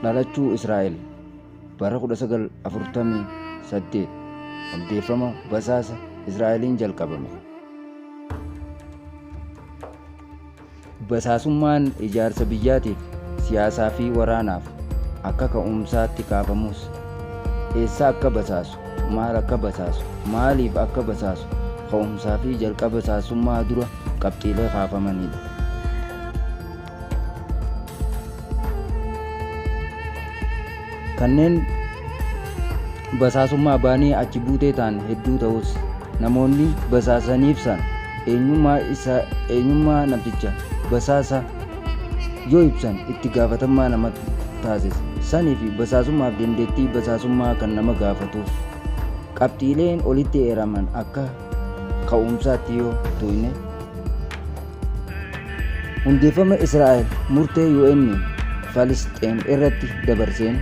Dhalachuu Israa'el bara 1948 hundeeffama basaasa Israa'eliin jalqabame. Basaasummaan ijaarsa biyyaatiif, siyaasaa fi waraanaaf akka ka'umsaatti kaafamus, eessa akka basaasu, maal akka basaasu, maaliif akka basaasu ka'umsaa fi jalqaba basaasummaa dura qabxiilee kaafamanidha. Kanneen basaasummaa ba'anii achi buutee ta'an hedduu ta'us, namoonni basaasaniif san eenyummaa isa eenyummaa namticha basaasa yoo ibsan itti gaafatammaa nama taasisa. Sanii fi basaasummaaf dandeettii basaasummaa kan nama gaafatuuf. Qabxiileen olitti eeraman akka ka'umsaatti yoo tuyne, Hundeeffama Israa'el murtee UN Falisxeem irratti dabarseen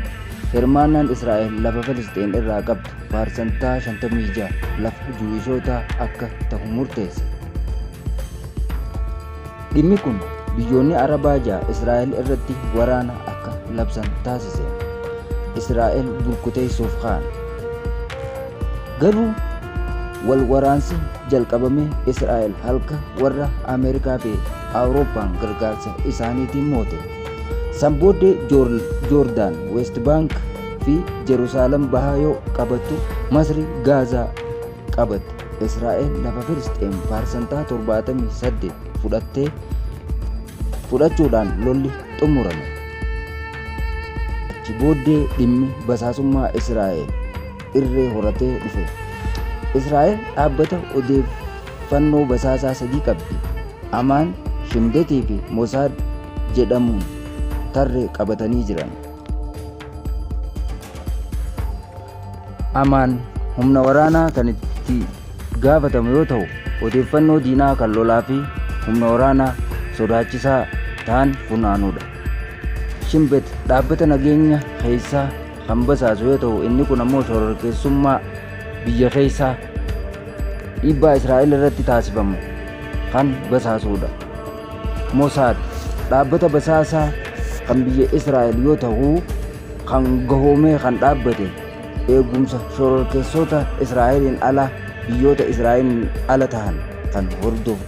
hirmaannaan Israa'el lafa Filisxeem irraa qabdu paarsantaa 56 lafa Juwishootaa akka tahu murteesse. Dhimmi kun biyyoonni Arabaa ja'a Israa'el irratti waraana akka labsan taasise. Israa'el burkuteessuuf ka'an. Garuu wal waraansi jalqabame Israa'el halka warra Ameerikaa fi Awurooppaan gargaarsa isaaniitiin moote. San booddee Joordaan West Bank fi Jerusaalem bahaa yoo qabattu Masri Gaazaa qabatte. Israa'el lafa Filisxeem paarsantaa 78 fudhattee fudhachuudhaan lolli xumurame. Achi booddee dhimmi basaasummaa Israa'el irree horatee dhufe. Israa'el dhaabbata odeeffannoo basaasaa sadii qabdi. Amaan, Shimbetii fi Mosaad jedhamuun tarree qabatanii jiran. Amaan humna waraanaa kan itti gaafatamu yoo ta'u, odeeffannoo diinaa kan lolaa fi humna waraanaa sodaachisaa ta'an funaanuudha. Shimbet dhaabbata nageenya keessaa kan basaasu yoo ta'u, inni kun ammoo shororkeessummaa biyya keessaa dhiibbaa Israa'el irratti taasifamu kan basaasuudha. Mosaad dhaabbata basaasaa kan biyya Israa'el yoo ta'u, kan gahoomee kan dhaabbate eegumsa shororkeessota Israa'eliin ala biyyoota Israa'eliin ala tahan kan hordofu.